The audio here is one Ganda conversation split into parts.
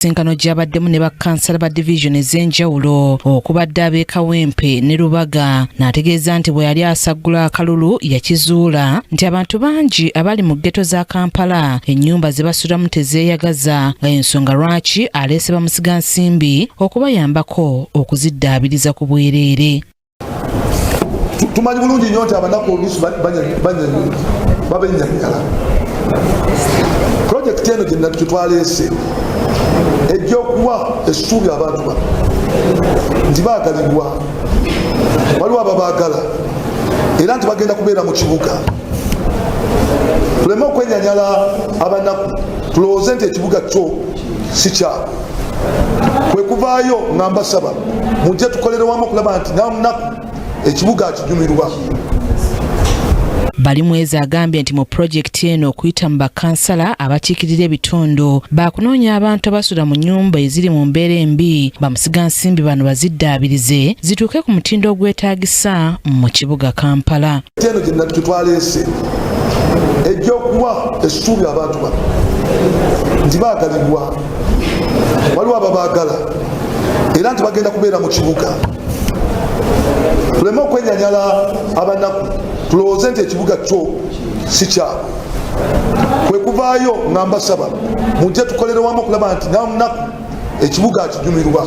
Ensisinkano gy'abaddemu ne bakkansala ba divizoni ez'enjawulo okubadde ab'e Kawempe ne Lubaga, n'ategeeza nti bwe yali asaggula akalulu yakizuula nti abantu bangi abali mu ghetto za Kampala ennyumba ze basulamu tezeeyagaza, nga ensonga lwaki aleese bamusigansimbi okubayambako okuziddaabiriza ku bwereere. Tumanyi bulungi nnyo nti abanaku oluusi babenyanyala. Pulojekiti eno gyetwaleese ejja okuwa essuubi abantu bano nti baagalibwa, waliwo ababaagala era nti bagenda kubeera mu kibuga. Tuleme okwenyanyala abanaku, tulowooze nti ekibuga kyo si kyabwe. Kwe kuvaayo nga mbasaba mujje tukolere wamu okulaba nti namunaku ekibuga akijumirwa. Balimwezo agambye nti mu pulojekiti eno, okuyita mu bakansala abakiikirira ebitundu, baakunoonya abantu abasula mu nnyumba eziri mu mbeera embi, bamusigansimbi bano baziddaabirize zituuke ku mutindo ogwetaagisa mu kibuga Kampala. Eno gyetwaleese ejja okuwa essuubi abantu bano nti baagalibwa, waliwo ababaagala era nti bagenda kubeera mu kibuga. Tuleme okwenyanyala abanaku, tulowooze nti ekibuga kyo si kyabwe. Kwe kuvaayo nga mbasaba mujje tukolere wamu okulaba nti namunaku ekibuga akijumirwa.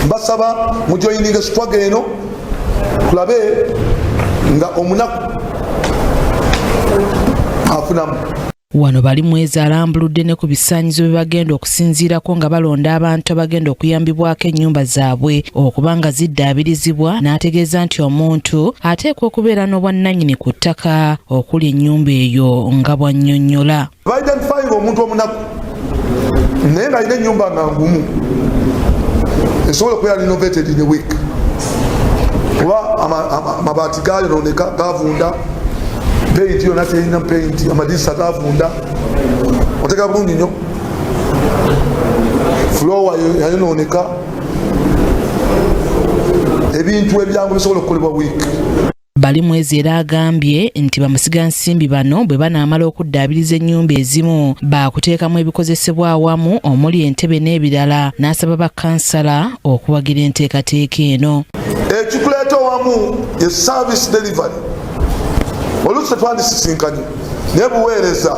Mbasaba mujoyininga struggle eno, tulabe nga omunaku afunamu. Wano Balimwezo alambuludde ne ku bisaanyizo bye bagenda okusinziirako nga balonda abantu abagenda okuyambibwako ennyumba zaabwe okuba nga ziddaabirizibwa, n'ategeeza nti omuntu ateekwa okubeera n'obwannannyini ku ttaka okuli ennyumba eyo, nga bw'annyonnyola. Baidentifyinga omuntu omunaku naye ng'alina ennyumba nga ngumu, esobola okubeera renovated in a week, kuba amabaati gayononeka, gavunda, paint yonna terina paint, amadirisa gavunda, oteka bulungi nnyo, floor yayononeka, ebintu ebyangu bisobola okukolebwa week. Balimwezo era agambye nti bamusigansimbi bano bwe banaamala okuddaabiriza ennyumba ezimu, baakuteekamu ebikozesebwa awamu omuli entebe n'ebirala, n'asaba bakansala okuwagira enteekateeka eno. Ekituleeta owamu ye service delivery. Oluusi tetwandisisinkanye naye buweereza.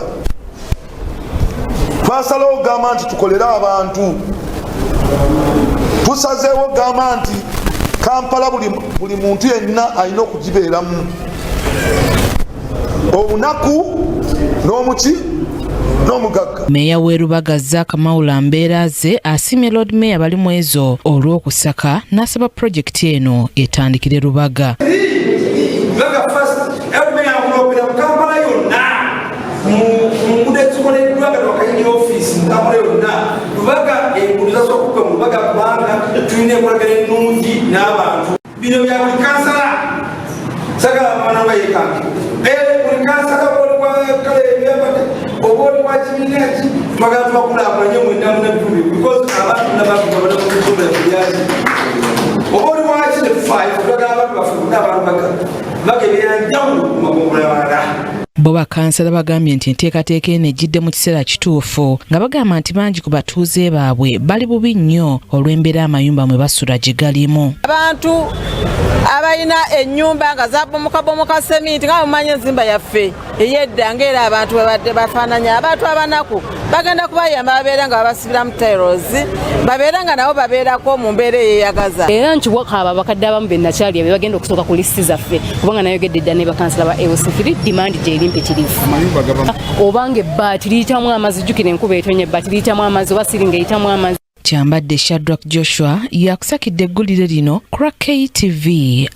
Twasalawo okugamba nti tukolere abantu. Tusazeewo okugamba nti Kampala buli muntu yenna alina okugibeeramu, omunaku n'omuki n'omugagga. Meeya w'e Lubaga Zack Mawula Mbeeraze asiimye Lord Mayor Balimwezo olw'okusaka, n'asaba pulojekiti eno etandikire Lubaga. Lubaga first, yakulopera mu Kampala yonna mu nguudo ezikoleddwa nga twakayingira ofiisi. Mu Kampala yonna, Lubaga enguudo zasobola okukuba mu Lubaga kubanga tulina enkolagana ennungi n'abantu. Bino bya buli kansala, sagala mwana nga yekange. Buli kansala, kale oba oli wa kibiina ki, twagala tubakulaakulanye mwenna muna bitundu, because abantu nabantu babada kubyaki oba oli waki, tetufaayo. Twagala abantu baffe bonna abantu baga baga ebyanjawulo ku magombolola malala. Bo bakansala bagambye nti enteekateeka eno ejjidde mu kiseera kituufu, nga bagamba nti bangi ku batuuze baabwe bali bubi nnyo olw'embeera amayumba mwe basula gye galimu. Abantu abalina ennyumba nga zabomokabomoka seminti, nga mumanyi enzimba yaffe ey'edda, ngaera abantu babadde bafaananya abantu abanaku, bagenda kubayamba babeera nga babasibiramu tiles, babeera nga nabo babeerako mu mbeera eyeyagaza. Era nkiwaka abo abakadde abamu benakyali be bagenda okusooka ku lisiti zaffe, kubanga nayogedde dda ne bakansala ba LC3, demand gyeri mpitirivu. Obanga ebbaati liyitamu amazzi, jjukira enkuba etonye, ebbaati liyitamu amazzi oba siringa eyitamu amazzi. Kyambadde Shadrack Joshua yakusakidde eggulire lino ku lwa KTV.